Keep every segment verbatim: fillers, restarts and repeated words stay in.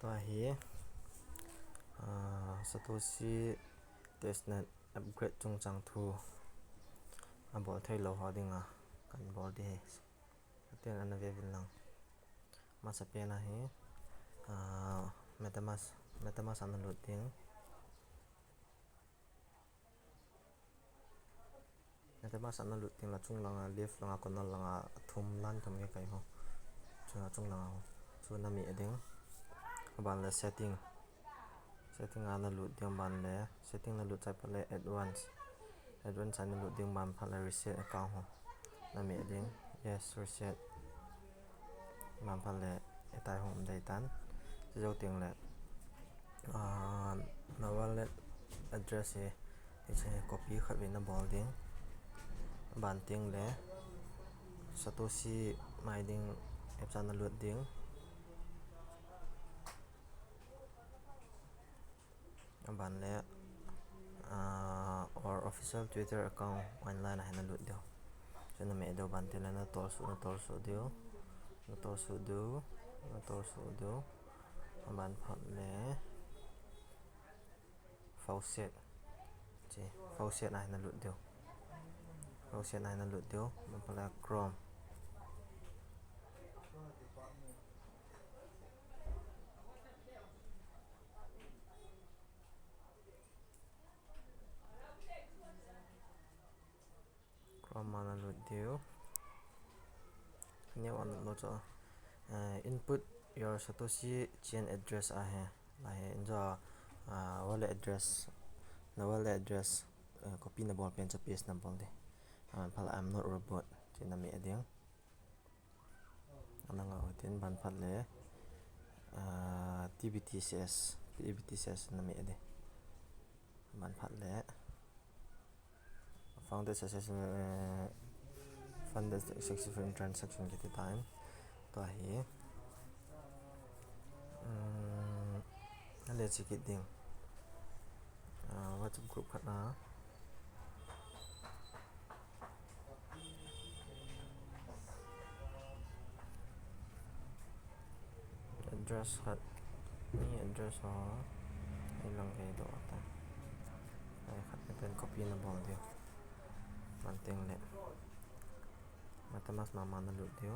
Ahi, ah, Satoshi testnet upgrade chungchang thu abol thei lou ho dinga kan bol ding ahi. Tin ana ve uvin lang. Masapen ahi, ah, MetaMask, MetaMask ana lut ding. MetaMask ana lut ding le achung langa, left langa, corner langa thum, line thum kikai ho. Chuna achung langa ho. Chu nameh ding. Aban le setting. Setting a nalut ding aban le. Setting nalut chai phat le advance. Advance a nalut ding aban phat le reset account ho. Nameh ding. Yes, reset. Aban phat le, hitia hung um ding ahitan. Chujou teng le, ah, na wallet address hi, hiche copy khat vei nabol ding. Aban teng le, Satoshi mining apps a nalut ding. Aban le, ah, our official Twitter account online a hi nalut diu. Chu nameh diu aban teng le natol suh, natol suh diu. Natol suh diu, natol suh diu. Aban phat le faucet. Che, faucet a hi nalut diu. Faucet a hi nalut diu. Aban phat le Chrome. Chrome a nalut diu. Neo an lo cho. Eh, input your Satoshi chain address ahi. Lahi, injo, ah, wallet address. Na wallet address, eh, copy nabol pen chu paste nabol ding. Ah, phat le I'm not robot. Chu nameh ding. Ana ngah u hitin aban phat le, ah, T B T C S, T B T C S nameh ding. Aban phat le, founded success, eh, funded successful transaction kiti tan. Tua hi. Um, ale chekit ding. Ah, WhatsApp group khat a. Address khat, mi address ho, hilang kei doh ta. Ai khat ni pen copy nabol diu. Aban teng le. MetaMask mama nalut diu.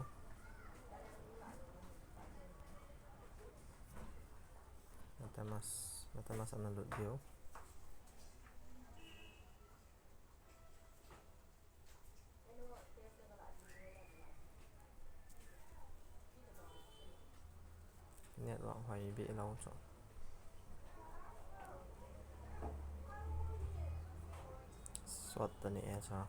MetaMask, MetaMask a nalut diu. Network hoi beh lou chu. Sot ta ni e cha.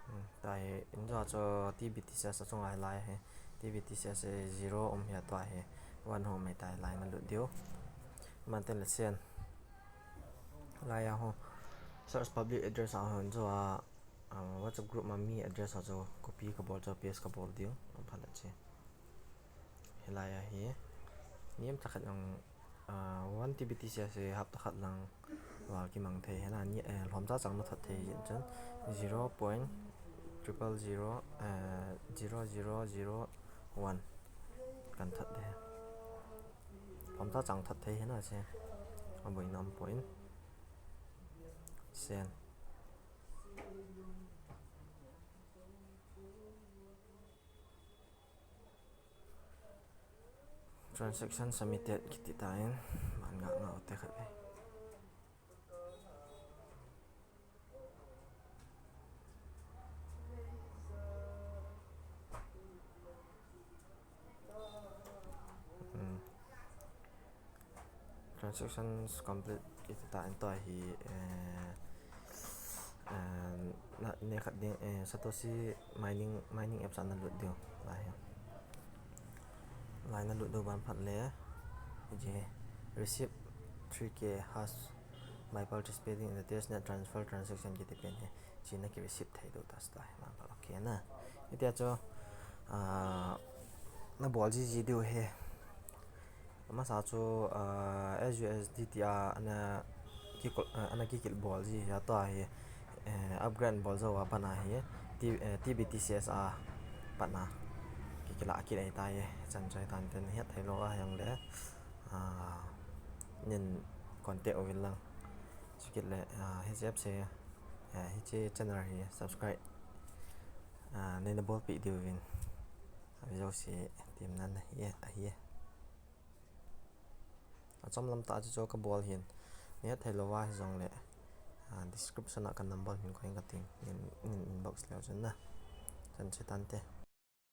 Hmm, tua hi, injo chu T B T C S achunga hilai hi. T B T C S hi zero um hi a tua hi. One hung um hi tua hilai nalut diu. Aban teng le send. Hilai a ho. Search public address a ho injo a, ah, WhatsApp group a mi address a chu copy kabol chu paste kabol diu. Aban phat le che. Hilai a hi. Niam takhat lang, ah, one T B T C S hi hapta khat lang val kimang thei hina ni, eh, lhomcha chang na that thei hin chun zero point triple zero, eh, zero zero zero one kan that de. Lhomcha chang that thei hina che. Aboina um poi. Send. Transaction submitted kiti tan, aban ngah ngah u te khat e. Hmm. Transactions complete kiti tan, tua hi, eh, eh, na, ne khat ding, eh, Satoshi mining, mining apps a nalut diu. Lai. Lai nalut diu aban phat le, je, receive three K hash by participating in the testnet transfer transaction kiti pen hi. China ki receive thei diu ta sta hi, aban phat le. Okay na. Hitia chu, ah, nabol jiji diu ahi. Amasa chu, ah, S U S D T a ana kikol, ah, ana kikil bol ji ahi, tua hi, eh, upgrade bol jou a pat ahi, T-, eh, T B T C S a pat a. Kikila kit ahitai e, chan chu ahitan te, nahet thei lou a hijongle, ah, nin contact uvin lang. Chukit le, ah, hiche app se, ah, hiche channel hi subscribe, ah, neina bolpeh diuvin. Avi jouse temna ahi e, ahi e. Achom lam tah chu chu kabol hin. Nahet thei lou a hijongle, ah, description a ka number hin koi inge kating. Nin, nin inbox leu chun na. Chan chu ahitan te.